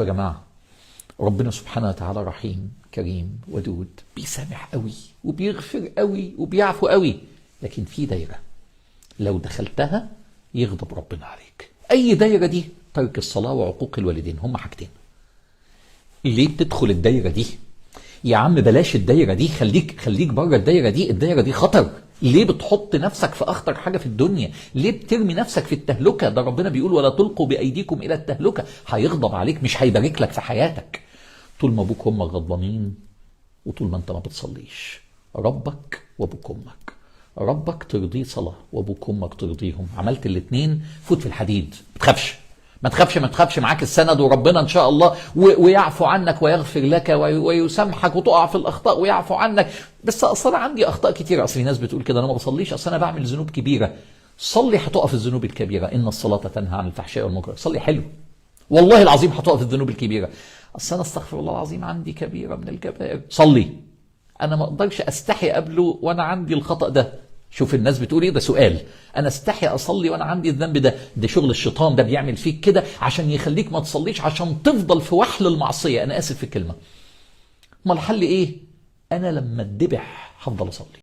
يا جماعة، ربنا سبحانه وتعالى رحيم كريم ودود، بيسامح قوي وبيغفر قوي وبيعفو قوي، لكن في دايرة لو دخلتها يغضب ربنا عليك. أي دايرة دي؟ ترك الصلاة وعقوق الوالدين، هما حاجتين. ليه بتدخل الدايرة دي؟ يا عم بلاش الدايرة دي، خليك بره الدايرة دي، الدايرة دي خطر. ليه بتحط نفسك في أخطر حاجة في الدنيا؟ ليه بترمي نفسك في التهلكة؟ ده ربنا بيقول ولا تلقوا بأيديكم إلى التهلكة. هيغضب عليك، مش هيبارك لك في حياتك طول ما أبوك وأمك غضبانين وطول ما أنت ما بتصليش. ربك وأبوك وأمك، ربك ترضيه صلاة وأبوك وأمك ترضيهم. عملت الاتنين فوت في الحديد، ما تخافش ما تخافش ما تخافش، معاك السند وربنا ان شاء الله ويعفو عنك ويغفر لك ويسامحك، وتقع في الاخطاء ويعفو عنك. بس اصل انا عندي اخطاء كتيرة، اصل في ناس بتقول كده انا ما بصليش، اصل انا بعمل ذنوب كبيرة. صلي هتقف الذنوب الكبيرة، ان الصلاة تنهى عن الفحشاء والمنكر. صلي حلو والله العظيم هتقف الذنوب الكبيرة. اصل انا استغفر الله العظيم عندي كبيرة من الكبائر. صلي، انا ما اقدرش استحي قبله وانا عندي الخطأ ده. شوف الناس بتقول ايه، ده سؤال، انا استحي اصلي وانا عندي الذنب ده. ده شغل الشيطان، ده بيعمل فيك كده عشان يخليك ما تصليش، عشان تفضل في وحل المعصية. انا اسف في الكلمة. ما الحل ايه؟ انا لما اتذبح هفضل اصلي.